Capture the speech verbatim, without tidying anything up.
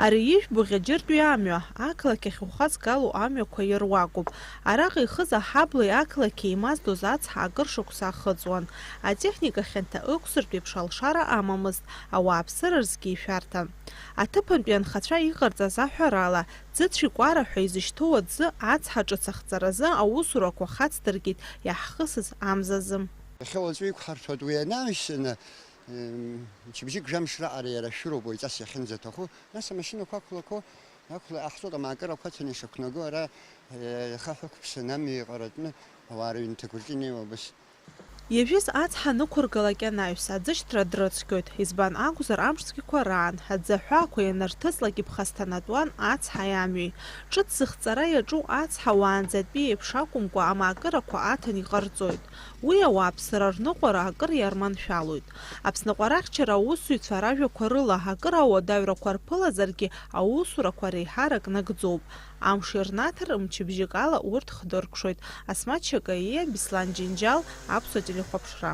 Ари ижәбо Ӷьаџьыртәи амҩа, ақалақь ахь ухаҵгылоу амҩақәа ируакуп. Араҟа ихыз аҳаблеи ақалақьи еимаздоз ацҳа акыр шықәса ахыҵуан. Атехника хьанҭа ықәзыртә еиԥш алшара амамызт, ауааԥсыра рзгьы ишәарҭан. Аҭыԥантәи анхацәа иҟарҵаз аҳәарала, ӡыцәи кәара ҳәа изышьҭоу аӡы ацҳа ҿыц ахҵаразы аусурақәа хацдыркит иаҳхысыз амзазы. Иахьа уаҵәы иқәҳарҭәоит уи анаҩсаны, Мчыбжьык жәамш раҟара иара ашәыроуп уаҩҵас иахьынӡаҭаху, нас амашьынақәа ақәлақәо, ақәла иҟаҳҵоит, амаакырақәа аҭаны ишақәнаго, ара, е, иаха ҳәа қәыԥсан амҩа иҟаратәны ауаа рыҩнҭақәа рҿы инеиуа абас. Иажәыз ацҳа нықәыргалак анаҩс, аӡышьҭра дрыцқьоит, избан акәзар, амш цәгьақәа раан, аӡы аҳәаақәа ианырҭыҵлак иԥхасҭанатәуан ацҳаи амҩеи. Ҿыц зыхҵара иаҿу ацҳа уаанӡатәи еиԥш акәымкәа, амаакырақәа аҭан иҟарҵоит. Уи ауааԥсыра рныҟәара акыр иарманшәалоит. Аԥсны аҟәарахьчара аусзуҩцәа ражәақәа рыла, акыр ауадаҩрақәа рԥылазаргьы, аусурақәа реиҳарак нагӡоуп. Амш ирнаҭар, мчыбжьык ала урҭ хдыркәшоит. Асмаҭ Шьакаиа, Беслан Џьынџьал, Аԥсуа телехәаԥшра.